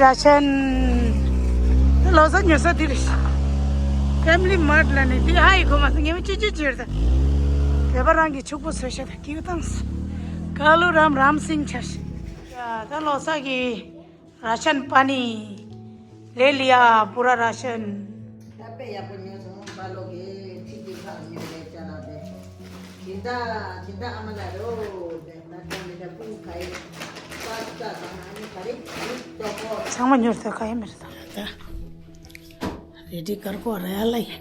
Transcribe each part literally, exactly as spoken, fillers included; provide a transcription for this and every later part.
ར་ཆན། ད་ལོ་གསར་ཉོ་ས་འདི་རེད། ཕེ་མི་ལི་མར་ལ་ནི་འདི་ཧ་ཡི་གོ་མ་སོང་། ངས་མ་ཅི་ཅི་ཅི་རེད། ད་བོད་པ་རང་གི་ཕྱུག་པོ་བཟོས་ཤག་ད་སྐྱིད་བཏང་སོང་། ཀ་ལུ་རམ་རམ་སིང་ཆ་ཤི། ཡ་ད་ལོ་གསར་གི་ར་ཆན་པ་ནི། ལེ་ལི་ཡ་པུ་ར་ར་ཆན། ད་དཔེ་ཡག་པོ་ཉོས་སོང་། པ་ལོ་གི་ཁྲིད་ཀྱི་ཁག་ཉོས་རེད་ཅ་ལག་དེ། སྦྱིན་བདག་སྦྱིན་བདག་ཨ་མ་ལ་རོ་དེ་ད་ད་མི་ད་ཀུན་ག་ཡི་པ་ཙ་དང་ཨ་ནི་ག་རེ་ཡིག་ཏོ་ཀོ། ཚང་མ་ཉོས་ད་ག་ཡི་མི་རེད་ད། ད་རེ་ཌི་དཀར་ཀོ་ར་ཡ་ལ་ཡི།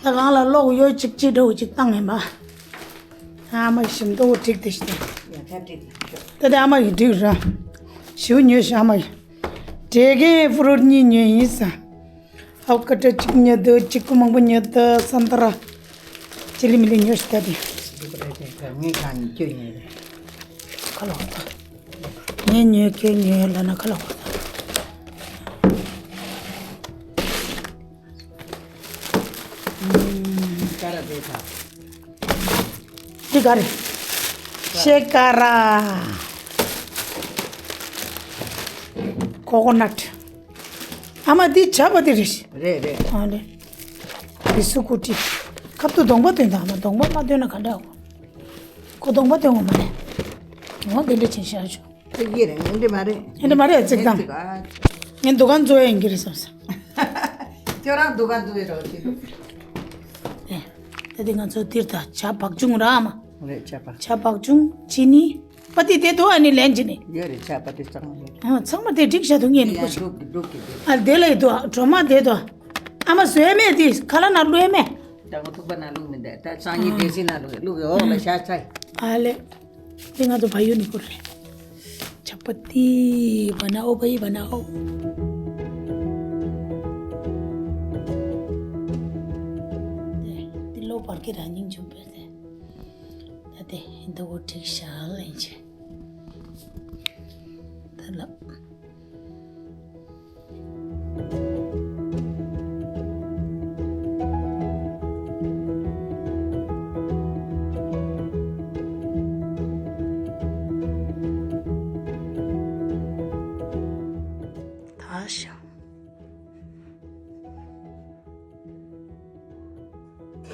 ད་གང་ལ་ལོག་ཡོད་ཅིག་ཅིག་འགྲོ་ཅིག་བཏང་ཡིན་པ། ཨ་མ་ཞིམ་ཏོ་ཁྲིག་དེ་ཤི་དེ། ཡ་ད་ཁྲིག་ཤོག་ད་དེ་ཨ་མ་ཡི་འགྲིག་ར། ཞུ་ཉོས་ཤ་ཨ་མ་ཡི། དྲེ་གན་ཕུ་རུ་གཉིས་ཉོས་ཡིན་ས། ཨའོ་ཀ་ཏྲ་གཅིག་ཉོས་འདུག་གཅིག་པུ་མང་པོ་ཉོས་འདུག་སན་ཏ་ར། ཅི་ལི་མི་ལི་ཉོས་ཤི་ད་དེ། ངས་གང་ཉོས་ཁྱོད་ཉོས་རེད། ཁ་ལོག་ད། ངས་ཉོས་ཁྱོད་ཉོས་ལ་ན་ཁ་ལོག་ད། ཀ་ར་དེ་ད། འདི་ག་རེད། ཤེ་ཀ་ར། ཀོ་ཀོ་ནཊ། ཨ་མ་འདི་ཇ་པ་ཏི་རེད། རེད་རེད། ཨ་ལེ། བི་སུ་ཀུ་ཊི། ཁབ་ཏུ་གདོང་པ་སྟོན་དང་ཨ་མ་གདོང་པ་མ་སྟོན་ན་ག་འདྲ་འོ། ཁོ་གདོང་པ་སྟོན་འོ་མ་རེད། འོ་འདི་འདྲ་ཅན་ཤར་ཆོག་དེ་ཡིན་རེད། ཡིན་འདི་མ་རེད། ཡིན་འདི་མ་རེད་ཅིག་དང་། ཡིན་འདུག་ག་འཛོ་ཡ་ཡིན་གྱི་རེད་བསམ་ས། ཁྱོད་རང་འདུག་ག་འཛོ་ཡ་རོགས་ཅིག་འདུག་ཨེ། ད་དེ་ང་ཚོ་འདིར་ད་ཇ་བག་ཆུང་ར་མ། རེད་ཇ་བག་ཇ་བག་ཆུང་ཅི་ནི། པ་ཏི་དེ་དོ་ཨ་ནི་ལན་ཅི་ནི། ཡོད་རེད་ཇ་པ་ཏི་གཙང་མ་ཡོད་རེད། ཨ་ཚང་མ་དེ་འགྲིག་བྱ་དུ་ངེས་ནི་ཡ་ཁོ་ཞིག་འདུག་གི་འདུག་གི་འདུག་ཨ་དེ་ལ་ཡི་དོ་གྲོ་མ་དེ་དོ། ཨ་མ་བཟོས་མེད་དེ་ཁ་ལ་ན་བླུགས་མེད། ད་ངོ་ཐུག་པ་ན་བླུགས་མི་འདུག་ད་སང་ཉིན་ཨ་དེ་སི་ན་བླུགས་བླུགས་ཡོད་ལ་ཤ་ཚ། ཨ་ལེ། དེ་ང་ཚོ་བ་ཡུ་ནི་ཀོ་རེད། ཇ་པ་ཏི་བ་ན་ཨོ་བ་ཡི་བ་ན་ཨོ། དེ་དེ་ལོ་བར་གྱི་ར་སྙིང་ཆུང་པོ་དེ། ད་དེ་ཧིན་དུ་གོ་ཁྲིག་ཤ་ལེན་ཆེ། ད་ལ། ད་ཤ། ཡ།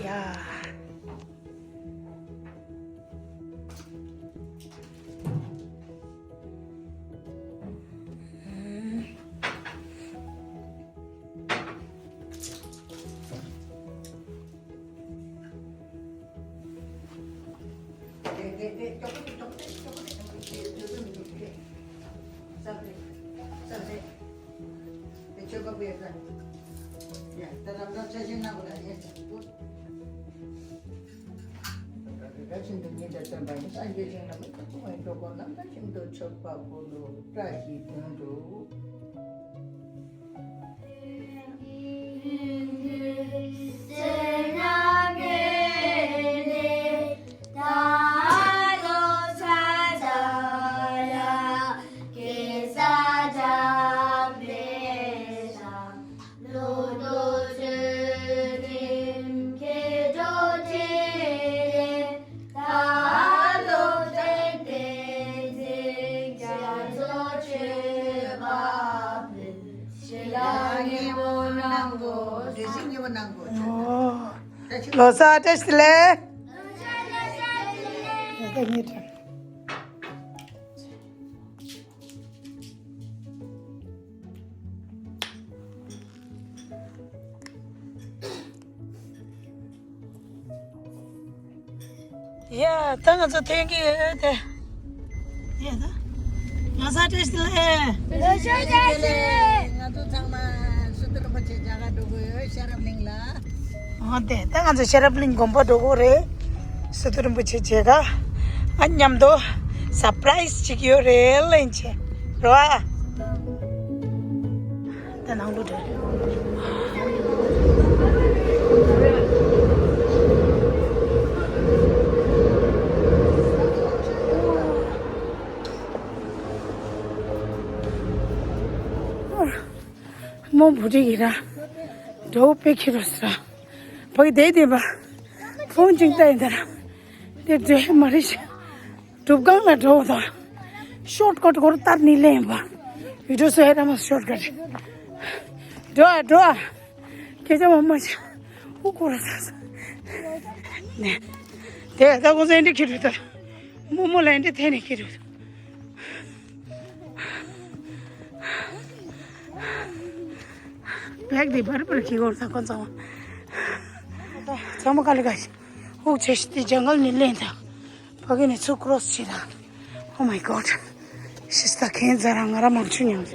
བཀའ་དྲིན་དུ་ཉིད་དུ་སྟོན་པ་ཡི་སངས་རྒྱས་བྱིན་རླབས་མི་ལ་ཐུགས་མི་འགྲོ་གོ་ནམ་མཁའ་ཁྱིམ་དུ་མཆོད་པ་ཕུལ་ལོ། བཀྲ་ཤིས་དོན་གྲུབ། ལོ་གསར་བཀྲ་ཤིས་བདེ་ལེགས། ཡ། ད་ང་ཚོ་ཐོན་གྱི་ཡོད་དེ། ཡ་ད། ལོ་གསར་བཀྲ་ཤིས་བདེ་ལེགས། ལོ་གསར་བཀྲ་ཤིས་བདེ་ལེགས། ང་ཚོ་ཚང་མ་སི་ཏུ་རིན་པོ་ཆེ་མཇལ་ཁ་འགྲོ་གི་ཡོད། ཤེས་རབ་གླིང་ལ། འོ་དེ་ད་ང་ཚོ་ཤེས་རབ་གླིང་དགོན་པ་འགྲོ་གི་རེད། སི་ཏུ་རིན་པོ་ཆེ་མཇལ་ཁ། ཨ་མཉམ་དུ་སར་པ་རའི་ཛི་ཅིག་ཡོད་རེད་ལེན་ཆེ། རོ་ཨ། ད་ནང་ལོགས་འགྲོ། མོ་བུ་རིག་གི་ར། འགྲོ་པེ་ཁྱི་རོ་སི་ར། བག་དེ་དེ་བ། ཕོན་ཅིང་ཏའི་ད་ར། དེ་འདྲེ་མ་རེད་ཤག་སྒྲུབ་ཁང་ལ་འགྲོ་དང་། ཤོར་ཀོ་ཊི་སྐོར་ལྟར་ནི་ལེན་པ། བི་ཌིའོ་བཟོ་ཡ་ད་མ་ཤོར་ཀ་རེད། འགྲོ་ཨ་འགྲོ་ཨ། སྐད་ཆ་མ་མ་ཤི། ཧུ་ཀོ་ར་ས་ས། ནས། དེ་ད་ཁོང་ཚོ་འདི་ཁྱེར་རེད་ད། རྨོ་མོ་ལ་འདི་འཐེན་ནས་ཁྱེར་རེད། བེག་འདི་བར་བར་ཁྱེར་གོ་ས་ཁོང་ཚང་མ། ཚང་མ་ག་ལེ་ག་ཤི། ཧུག་ཆེ་ཤི་དེ་ཇང་གལ་ནས་ལེན་དང་། ཕ་གི་ནས་ཚུར་ཀྲོ་སི་བྱེད་དང་། Oh my god. ཤི་སྟ་ཁེན་ཛ་རང་ང་ར་མང་ཆུ་མྱོང་།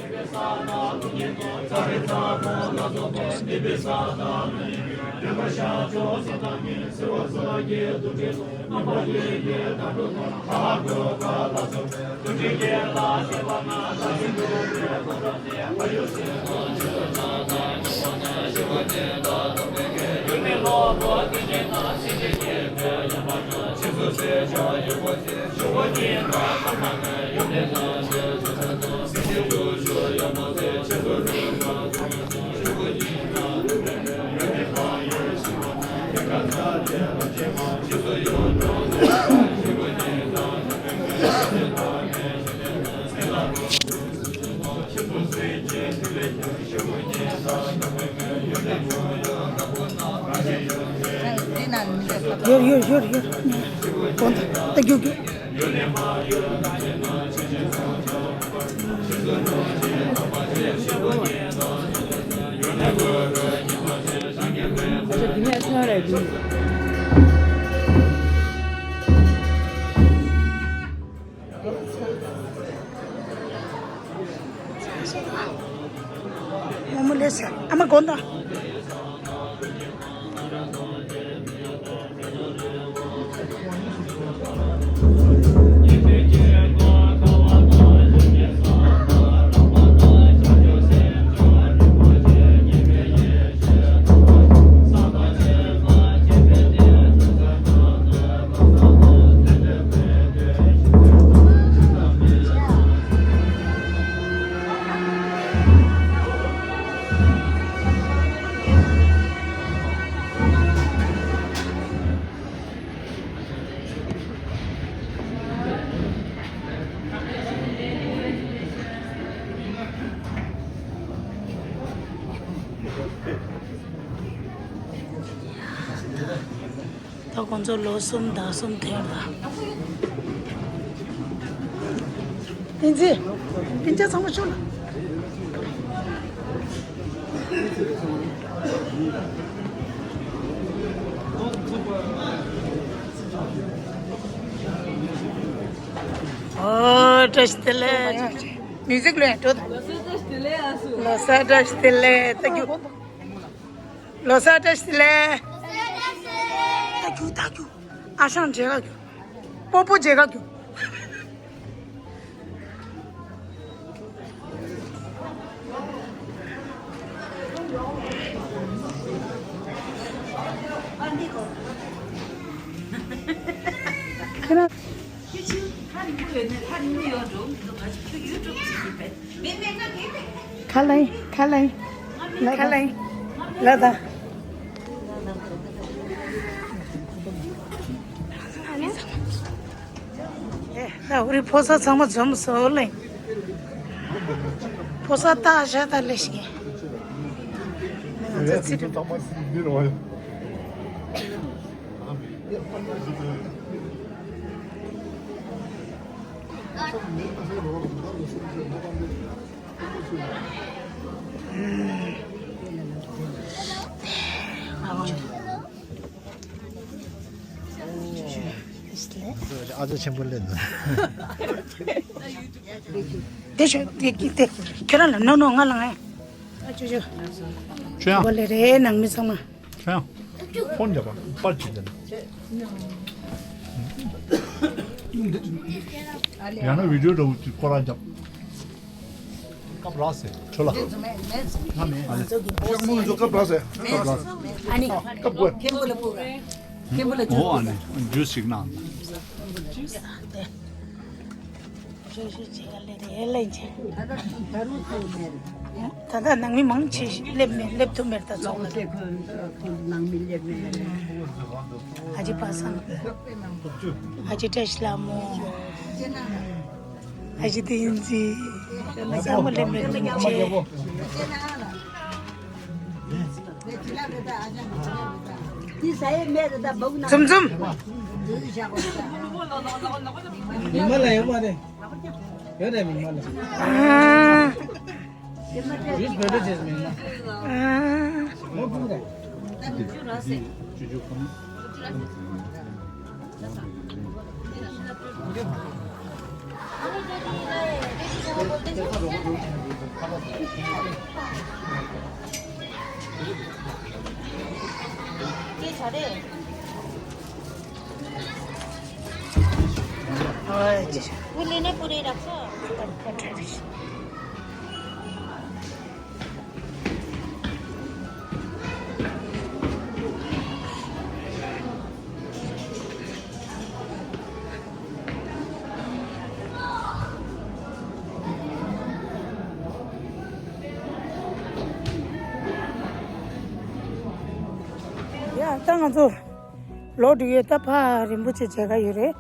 ཡོར་ཡོར་ཡོར་ཡོར། གོང་དུ་ད་རྒྱུག་རྒྱུག་རྨོ་མོ་ལས་ཟེར་ཨ་མ་དགོངས་དག་ད་ཁོང་ཚོ་ལོ་གསུམ་ཟླ་གསུམ་ཐོན་ལ། ཨིན་ཇི། ཨིན་ཇི་ཚང་མ་ཤོད་ལ། ཨོ་བཀྲ་ཤིས་བདེ་ལེགས། མིའུ་ཟིག་ལོས་འགྲོ་ད། ལོ་གསར་བཀྲ་ཤིས་བདེ་ལེགས། ལོ་གསར་བཀྲ་ཤིས་བདེ་ལེགས། ད་རྒྱུག་ད་རྒྱུག་ད་རྒྱུག་ཨ་ཞང་མཇལ་ག་རྒྱུག་པོ་པོ་མཇལ་ག་རྒྱུག་ཁྱེད་རང་། ཁྱོད་ཆུ་ཐག་རིང་པོ་ཡོད་ནས་ཐག་རིང་པོ་ཡོད་འགྲོ་མི་འདུག་ང་ཚོ་ཁྱོད་ཡུལ་གྲུབ་ཅིག་ཡིན་པས། མེད་མེད་ང་མེད་མེད། ཁ་ལེན་ཁ་ལེན། ལ་ཁ་ལེན། ལ་ད། ཨེ་ད་འུ་རི་ཕོ་གསར་ཚང་མ་འཛོམས་སོང་ལེ། ཕོ་གསར་ལྟ་ཤ་ད་ལེ་ཞིག་ང་ཚོ་ཚིག་ཨ་ཅག་ཆེན་པོ་ལེན་འདུག་དེ་ཤོད་དེ་དེ་ཁྱོད་རང་ལ་ནོ་ནོ་ང་ལ་ང་ཨ་ཅོ་ཅོ། ཆོས་ཡང་། བོ་ལེ་རེད་ནང་མི་ཚང་མ། ཁྱོད་ཡང་། ཕོན་རྒྱབ་པ་པར་གྱིས་ལྡན། ཡང་ན་བི་ཌིའོ་འདྲ་བོ་ཅིག་ཁོ་རང་རྒྱབ། སྐབས་རག་ཟེར་ཁྱོད་ལ། ང་མེད། ཨ་ནི། ཤག་མོ་ཚོ་སྐབས་རག་ཟེར། སྐབས་རག་ཟེར། ཨ་ནི། སྐབས་དགོས། ཁེམ་པོ་ལ་ཕུག་རེད། ཁེམ་པོ་ལ་ཅུ། འོ་ཨ་ནི་ཇུས་ཞིག་གནང་། ཞུ་ཞུ་བྱེད་ག་ལེ་རེད་ལེ་ཅེ། ད་ལྟ་ད་རུང་ཚོ་མེད། ད་ལྟ་ནང་མི་མང་ཆེ་ཞིག་སླེབས་མེད་སླེབས་ཐུབ་མེད་ད་ཚོགས་ལ། ཁོ་ཁོ་ནང་མི་སླེབས་མེད། ཨ་ཅེ་པ་སངས། ཨ་ཅེ་བཀྲ་ཤིས་ལྷ་མོ། ཨ་ཞེ་དེ་ཡིན་ཟི། ས་མོ་ལེ་མེ་ལེ་མི་ཆེ། འཛུམ་འཛུམ། མི་མ་ལ་ཡོད་མ་རེད། ཡོད་རེད་མི་མ་ལ། ཨ། ཡུས་བོད་འགྲོ་བྱེད་མི་མ། ཨ། མོ་ཕུག་རེད། वो लेना पूरे रखो। ཡ། ད་ང་ཚོ་ལོག་འགྲོ་ཡོད། ད་ཕ་རིན་པོ་ཆེ་མཇལ་ག་ཡོད་རེད།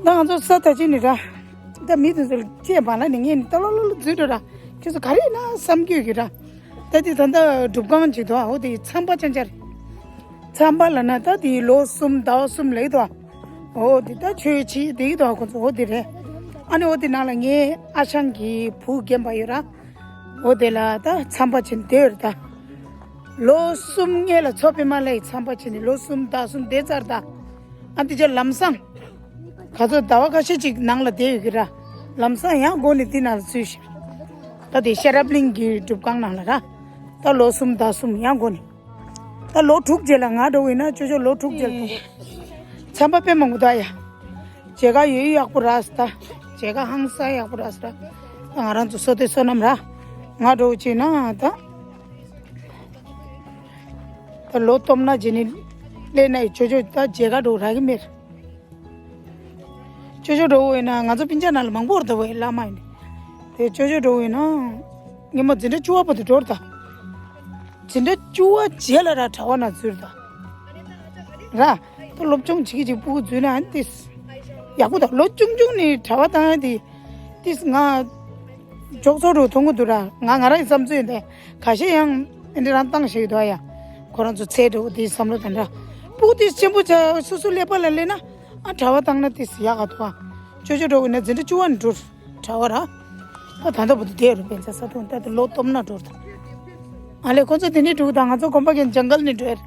ད་ང་ཚོ་ས་ད་ཅི་ནི་ར། ད་མི་དེ་ཚོ་ཁྱེད་མ་ལ་ནི་ངས་ནི་ད་ལོ་ལོ་ལོ་འཛུལ་འགྲོ་ར། ཁྱེད་ཚོ་ག་རེ་ཡིན་ན་བསམ་རྒྱུ་གི་ར། ད་དེ་ད་ད་སྒྲུབ་ཁང་ཅིག་འདུག་འོ་དེ་མཚམས་པ་ཅན་ཅར། མཚམས་པ་ལ་ན་ད་དེ་ལོ་གསུམ་ཟླ་བ་གསུམ་ལེགས་འདུག་འོ་དེ་ད་ཆོས་ཆི་དེ་གི་འདུག་ཁོ་ཚོ་འོ་དེ་རེད། ཨ་ནི་འོ་དེ་ནང་ལ་ངའི་ཨ་ཞང་གི་བུ་རྒན་པ་ཡོད་ར། འོ་དེ་ལ་ད་མཚམས་པ་ཅན་དེ་ཡོད་ར་ད། ལོ་གསུམ་སྔོན་ལ་མཚོ་པདྨ་ལའི་མཚམས་པ་བྱས་ནས་ལོ་གསུམ་ཟླ་གསུམ་བསྡད་ཚར་ད། ཨ་འདི་ཅག་ལམ་སང་། ག་ཚོད་ཟླ་བ་ཁ་ཤས་ཅིག་ནང་ལ་བསྡད་ཡོད་ཀྱི་ར། ལམ་སང་ཡང་སྒོ་ནས་འདི་ནང་ལ་འཛུལ་ཞིང་། ད་དེ་ཤེས་རབ་གླིང་གི་སྒྲུབ་ཁང་ནང་ལ་ར། ད་ལོ་གསུམ་ཟླ་གསུམ་ཡང་སྒོ་ནས། ད་ལོ་དྲུག་རྗེས་ལ་ང་འགྲོ་བ་ཡིན་ན་ཅོ་ཅོ་ལོ་དྲུག་རྗེས་ལ་འགྲོ་དགོས། མཚམས་པ་དཔེ་མང་པོ་ད་ཡ། མཇལ་ཁ་ཡོད་ཡག་པོ་རག་སོང་ད། མཇལ་ཁ་ཧང་སང་ཡག་པོ་རག་སོང་ད། ང་རང་ཚོ་བསོད་བདེ་བསོད་ནམས་ར། ང་འགྲོ་བྱས་ན་ད། ད་ལོ་སྟོབས་ན་རྗེས་ནི་སླེབས་ན་ཡི་ཅོ་ཅོ་ད་མཇལ་ཁ་འགྲོ་རག་གི་མེད། ཅོ་ཅོ་འགྲོ་བས་ན་ང་ཚོ་སྤུན་ཀྱག་ནང་ལ་མང་པོ་རེད་ད་བས་བླ་མ་ཡིན། དེ་ཅོ་ཅོ་འགྲོ་བས་ན་ཉི་མ་འཛིན་གྲྭ་བཅུ་པ་བར་དུ་འགྲོ་རེད་ད། འཛིན་གྲྭ་བཅུ་པ་རྗེས་ལ་ར་གྲྭ་པ་ནང་འཛུལ་ད། ར། ད་སློབ་སྦྱོང་བྱེད་ཀྱི་ཅིག་སྤུ་གུ་འཛུལ་ན་ཨ་ནི་ཏིས། ཡག་པོ་ད་ལོ་ཆུང་ཆུང་ནས་གྲྭ་པ་བཏང་ཡ་དེ། ཏིས་ང་། འཇོག་ཚོགས་རུ་མཐོང་གི་འདུག་ར། ང་ང་རང་གི་བསམ་ཚུལ་ཡིན་ཏེ། ཁ་ཤས་ཡང་ཨེ་འདྲ་རང་བཏང་ཞིག་འདུག་ཡ། ཁོ་རང་ཚོ་ཚད་འགྲོ་དེའི་བསམ་བློ་དང་འདྲ། སྤུ་གུ་ཏིས་ཆེན་པོ་ཆ་སོ་སོ་ཀླད་པ་ལ་སླེབས་ན། ཨ་གྲྭ་པ་བཏང་ན་ཏིས་ཡག་ག་འདུག་ཨ། ཅོ་ཅོ་འགྲོ་གི་ན་འཛིན་གྲྭ་བཅུ་པ་ནས་འགྲོ། གྲྭ་པ་ར། ད་ད་ལྟ་བུ་དུ་དེ་རུ་པན་ཚ་ས་དུང་ད་དུ་ལོ་སྟོབས་ན་འགྲོ་ད། ཨ་ལེ་ཁོ་ཚོ་དེ་ནས་འགྲོ་ད་ང་ཚོ་དགོན་པ་གི་ཇང་གལ་ནས་འགྲོ།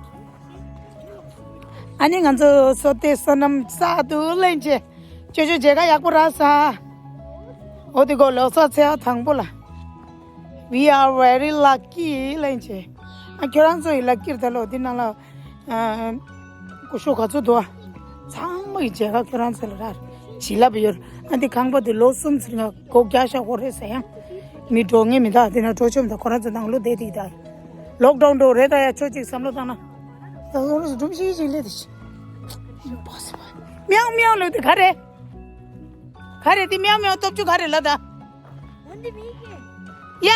ཨ་ནི་ང་ཚོ་བསོད་བདེ་བསོད་ནམས་བསགས་འདུག་ལན་ཆེ། ཅོ་ཅོ་མཇལ་ཁ་ཡག་པོ་རག་སོང་། འོ་དེ་གོ་ལོ་གསར་ཚེས་པ་དང་པོ་ལ། We are very lucky ལན་ཆེ། ཨ་ཁྱོད་རང་ཚོ་ཡི་ལ་ཀིར་ད་ལོ་འདི་ནང་ལ། ཨ། སྐུ་ཞབས་ག་ཚོད་འདུག་ཨ། ཚང་མ་ཡི་མཇལ་ཁ་ཁྱོད་རང་ཚོ་ལ་རག་བྱིན་རླབས་ཡོད། ཨ་འདི་ཁང་པ་འདི་ལོ་གསུམ་ཚུར་ང་སྒོ་རྒྱག་བཞག་དགོས་རེད་ཟེར་ཡང་། མི་འགྲོ་ངེས་མི་འདུག་འདི་ན་འགྲོ་ཆོག་མི་འདུག་ཁོ་རང་ཚོ་ནང་ལོགས་བསྡད་དེ་ད། ལོག་ཌའུན་འགྲོ་རེད་ད་ཡ་ཆོག་ཅིག་བསམ་བློ་བཏང་ན། ད་ཁོ་རང་ཚོ་སྒྲུབ་བྱེད་ཅིག་སླེབས་དེ་ཤི། མིའུ་མིའུ་ལོ་དེ་ག་རེད། ག་རེད་དེ་མིའུ་མིའུ་སྟོབས་ཆུ་ག་རེད་ལ་ད། འོ་འདི་མི་གི། ཡ།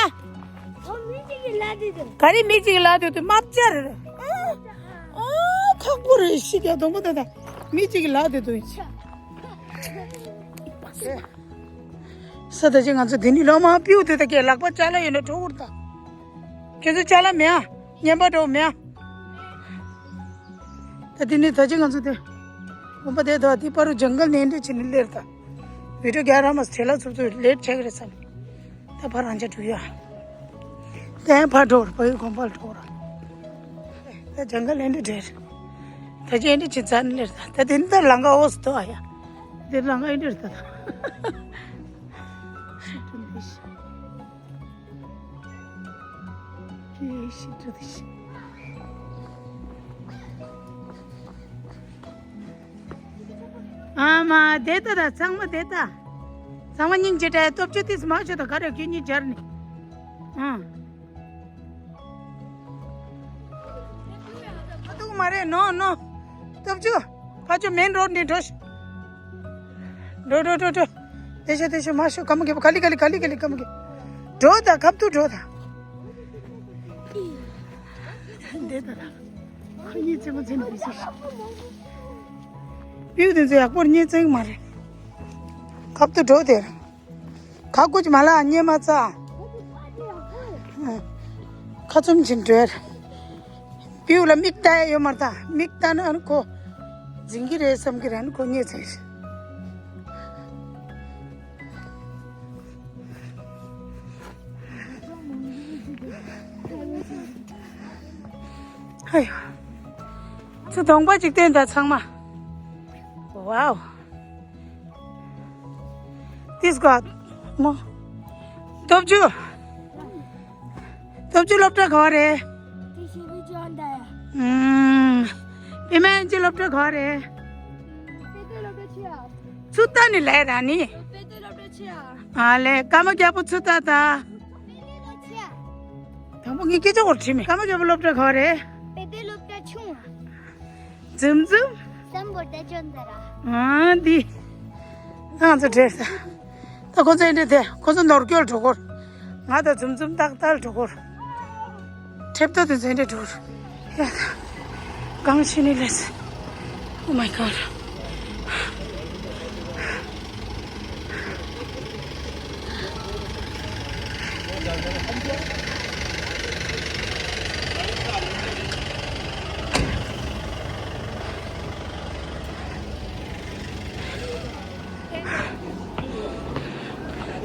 འོ་མི་གཅིག་གི་ལ་དེ་དུ། ག་རེ་མི་གཅིག་གི་ལ་དེ་དུ་དམར་ཆ་རེད། ཨ། ཨ་ཁག་པོ་རེད་ཤི་རྒྱག་སྡོང་པོ་ད་ད། མི་གཅིག་གི་ལ་དེ་དུ་ཡིན་ཤ། ས་ད་ཅི་ང་ཚོ་དེ་ནི་ལོ་མ་པིའུ་དེ་ད་ཀྱེ་ལག་པ་ཅ་ལག་ཡོད་ན་ཁྲོ་བོར་ད། ཁྱེད་ཚོ་ཅ་ལག་མེད་ཨ། ཉན་པ་འགྲོ་མེད་ཨ། ད་དེ་ནི་ད་ཅི་ང་ཚོ་དེ། དགོན་པ་དེ་དག་དེ་པ་རུ་ཇང་གལ་ནས་འདྲེ་བྱེད་ནི་སླེབས་ད། བི་ཌིའོ་རྒྱག་ར་མ་ཚེ་ལ་ཚུབ་ཚུབ་ལེཊ་ཆགས་ཀྱི་རེད་བསམ། ད་ཕ་རང་ཅག་འགྲོ་ཡ། དེ་ཕ་འགྲོ་ར་བའི་དགོན་པ་ལ་འགྲོ་ར། ད་ཇང་གལ་ནས་འདྲེ་འདྲེ། ད་ཅི་འདྲེ་བྱེད་ཚར་ནི་སླེབས་ད། ད་དེ་ནི་ད་ལང་ཀ་འོ་སི་ཏོ་ཨ་ཡ། དེ་ལང་ཀ་འདྲེ་རེད་ད། ཨ་མ་བསྡད་ད་ད་ཚང་མ་བསྡད་ད། ཚང་མ་སྙིང་རྗེ་དྲ་སྟོབས་ཆུ་ཏིས་མ་ཆོད་ད་ག་རེ་ཁྱོད་གཉིས་སྦྱར་ནས། ཨ། ཐུག་མ་རེད་ནོ་ནོ། སྟོབས་ཆུ། ཕ་ཆུ་མེན་རོ་འདི་འགྲོ་ཤི། འགྲོ་འགྲོ་འགྲོ་འགྲོ། དེ་ཤོད་དེ་ཤོད་མ་ཤོད་ཀ་མ་གེ་ག་ལི་ག་ལི་ག་ལི་ག་ལི་ཀ་མ་གེ། འགྲོ་ད་ཁབ་ཏུ་འགྲོ་ད། འདི་ད་ད། ཁོ་གཉིས་རྩེད་མོ་རྩེ་ནས་བུད་སོང་། སྤྲེའུ་དེ་ཚོ་ཡག་པོར་གཉིས་རྩེད་མ་རེད། ཁབ་ཏུ་འགྲོ་དེར། ཁ་ཀུ་ཅི་མ་ལ་ཉེ་མ་ཙ། ཁ་ཚུམ་ཅིན་བྲོས། པིའུ་ལ་མིག་ལྟ་ཡ་ཡོད་མ་ལྟ། མིག་ལྟ་ན་ཨ་ནི་ཁོ། འཛིན་གི་རེད་བསམ་གི་རེད། ཨ་ནི་ཁོ་ཉེ་ཚེ། ཧའི། ཚུར་གདོང་པ་ཅིག་བསྟན་དང་ཚང་མ། Wow. This got མོ། སྟོབས་ཆུ། སྟོབས་ཆུ་སློབ་གྲྭ་ག་བ་རེད། དེ་ཤེས་པའི་ཅོན་ད་ཡ། ཨུམ། པི་མན་ཅི་སློབ་གྲྭ་ག་བ་རེད། པེ་ཏེ་སློབ་གྲྭ་ཆེ་ཡ། ཚུ་ཏ་ནི་ལས་ར་ནི། པེ་ཏེ་སློབ་གྲྭ་ཆེ་ཡ། ཨ་ལེ་ཀ་མ་རྒྱལ་པོ་ཚུ་ཏ་ད། པེ་ཏེ་སློབ་གྲྭ་ཆེ་ཡ། དང་པོ་ངས་སྐད་ཆ་བོར་དྲིས་མེད། ཀ་མ་རྒྱལ་པོ་སློབ་གྲྭ་ག་བ་རེད། པེ་ཏེ་སློབ་གྲྭ་ཆུང་བ། འཛུམ་འཛུམ། སམ་བོ་ཏེ་ཅོན་ད་ར། ཨ་འདི། ཨང་ཚོ་བྲེལ་ས། ད་ཁོ་ཚོ་འདྲེ་དེ་ཁོ་ཚོ་ནོར་སྐྱོལ་འགྲོ་གོ། ང་ད་འཛུམ་འཛུམ་ཏག་ཏག་འགྲོ་གོ། ཁྲེབ་ཏོ་དེ་ཚོ་འདྲེ་འགྲོ་གོ། ཡ་ད། གང་ཤི་ནི་ལས། Oh my god.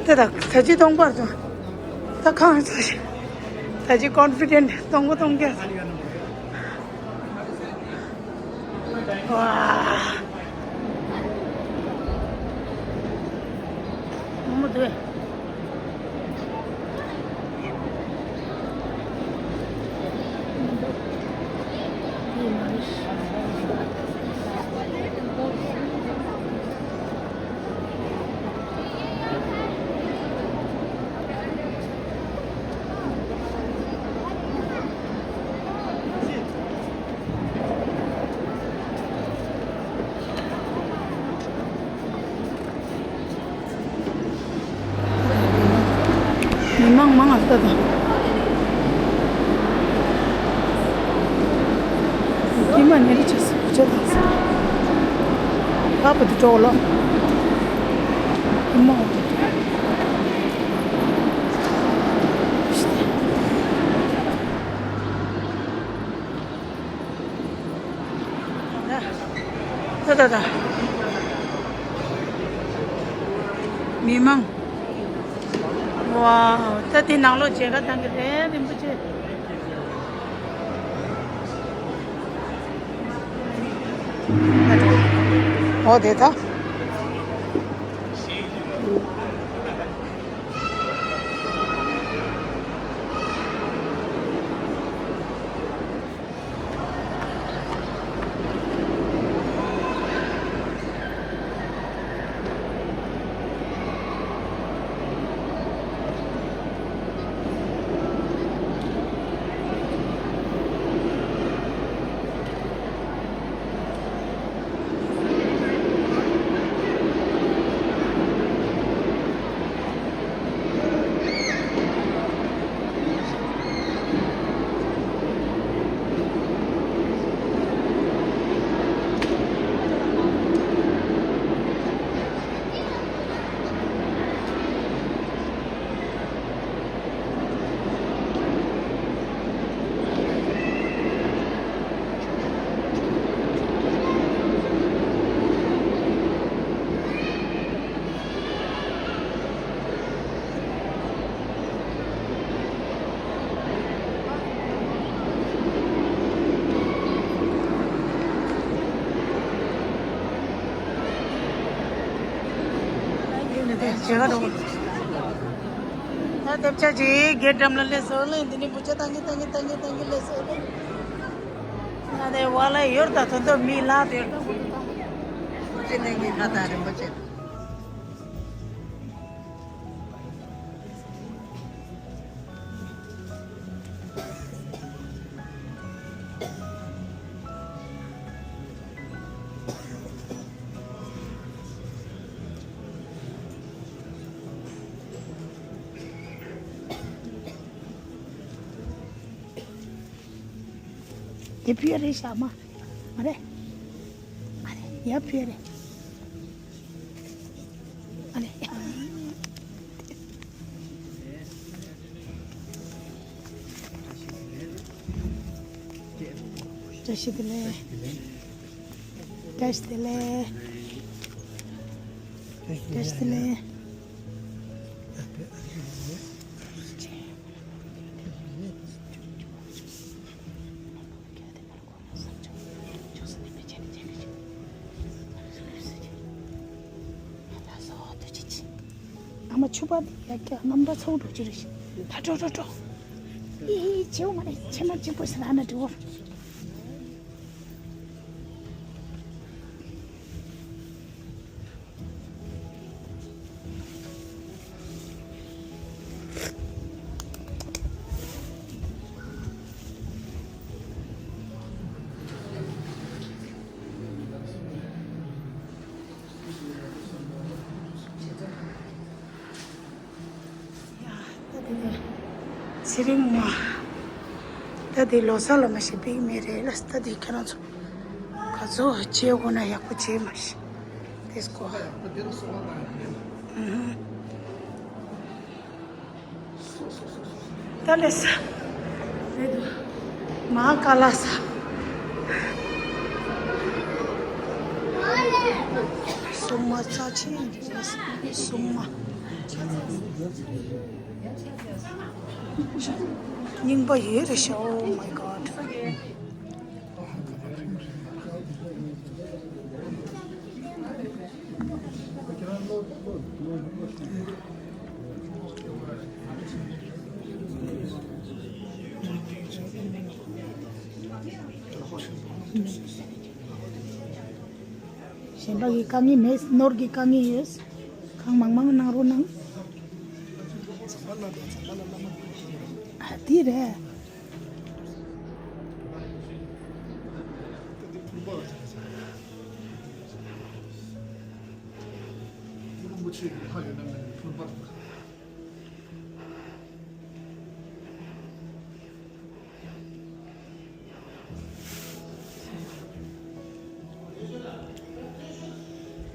དེ་དག་ད་ཅི་སྟོང་པར་དུ། ད་གང་ཚ་ཞིག་ད་ཅི་ཀོན་ཕི་ཌེན་ཊི་སྟོང་པ་སྟོང་རྒྱག་ཝ། མོ་དུ། མི་མང་མང་ང་ལྟ་དང་། ཀྱེ་མ་ཉེ་རི་ཆེ་སི་བུ་ཆ་དང་སི། ཕ་བུ་དུ་གྲོགས་ལོ། ཀྱེ་མ་འོ་དུ་དུ། ད་ད་ད། མི་མང་། ཝའོ། ད་དེ་ནང་ལོགས་མཇལ་ཁ་བཏང་གི་རེད་རིན་པོ་ཆེ། འོ་དེ་ད། ད་དེབ་ཆ་ཅིག་གེ་འགྲམ་ལ་སླེབས་སོང་ལེ། འདི་ནི་བུ་ཆ་བཏང་གི་བཏང་གི་བཏང་གི་བཏང་གི་སླེབས་སོང་ལེ། ང་ནི་བ་ལ་ཡོར་ད་དོན་དུ་མི་ལ་དེར་ད་བུ་ཆ་བཏང་གི། ཅི་ནས་ངས་ཁ་ད་རིན་པོ་ཆེ། དེ་ཕུལ་རེད་ཤག་མ། མ་རེད། མ་རེད། ཡ་ཕུལ་རེད། ཨ་ནི། བཀྲ་ཤིས་བདེ་ལེགས། བཀྲ་ཤིས་བདེ་ལེགས། བཀྲ་ཤིས་བདེ་ལེགས། ཨ་མ་ཆུ་པ་འདི་ཡ་ཀྱ་རྣམ་པ་ཚ་བོ་འགྲོ་ཅི་རེད། ད་འགྲོ་འགྲོ་འགྲོ། ཨི་ཨི་བྱེའུ་མ་རེད། ཕྱེ་མ་གཅིག་པོ་ཟེར་ཨ་ན་འགྲོ། ཚེ་རིང་མ། ད་དེ་ལོ་གསར་ལ་མ་ཤེས་པིག་མེད་རེད་ལ། ད་དེ་ཁྱེད་རང་ཚོ་ག་ཚོད་བྱེད་དགོས་ན་ཡག་པོ་བྱེད་མ་ཤེས། དེ་སྐོར། ཨུ་ཧུ། ད་ལས་ས། རེད་འདུག་མ་ཀ་ལ་ས། སྲུང་མ་རྩ་ཆེན་འདི་རེད། སྲུང་མ། རྙིང་པ་ཡོད་རེད་ཤག Oh my God. གཞན་པ་གི་དཀའ་ངལ་མེད། ནོར་གི་དཀའ་ངལ་ཡོད། གང་མང་མང་གནང་རོགས་གནང་། ཨ་དེ་རེད། རིན་པོ་ཆེ་གི་ལྷ་ཡོད་ན་མེད་ན་ཕུར་པ་དང་།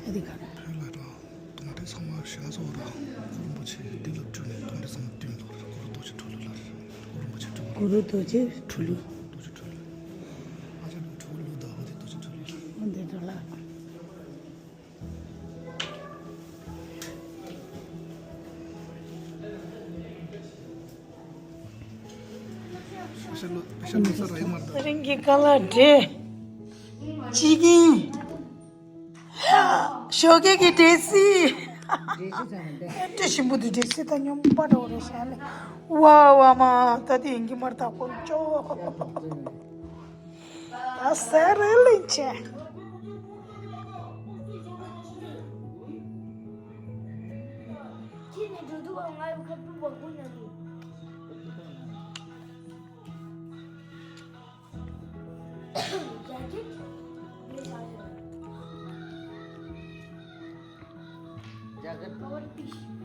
ཨ་དེ་ག་རེད། ཕན་ལ་ར། དོང་དེ་ཚང་མ་ཤ་ཚ་བ་ར། གུ་རུ་རིན་པོ་ཆེ་འདི་ལ་བྲོས་ནས་དོང་དེ་ཚང་མ་བཏུམ་ལ་ར། གུ་རུ་རྡོ་རྗེ་གྲོ་ལོད་ལ་ར། གུ་རུ་རིན་པོ་ཆེ་གྲོ་གུ་རུ་རྡོ་རྗེ་གྲོ་ལོད། རྡོ་རྗེ་གྲོ་ལོད། ཨ་ཅག་གྲོ་ལོད་ད་ཧོ་དེ་རྡོ་རྗེ་གྲོ་ལོད། འོ་འདི་འགྲོ་ལ། རིང་གི་ཀ་ལ་འདྲེ། གཅིག་ཡིན། ཞོགས་ཀས་ཀྱི་འདྲེ་སྲིད། འདྲེ་ཞིམ་པོ་འདུག་འདྲེ་སྲིད་དང་སྨྱོན་པ་འདྲ་བོ་རེད་ཤག་ལེ། ཝ་ཝ་མ་ད་དེ་ཡིན་གྱི་མར་ད་ཁོ་ཅོ། ད་ཟ་རེ་ལེན་ཆེ། ཁྱེད་ནས་འགྲོ་འདུག་ང་ཡོད་ཁ་སྤུ་བ་ཀུན་ན་རེད། རྒྱ་སྐད་མི་ཟ་ཡོད། རྒྱ་སྐད་པ་བར་ཏིས།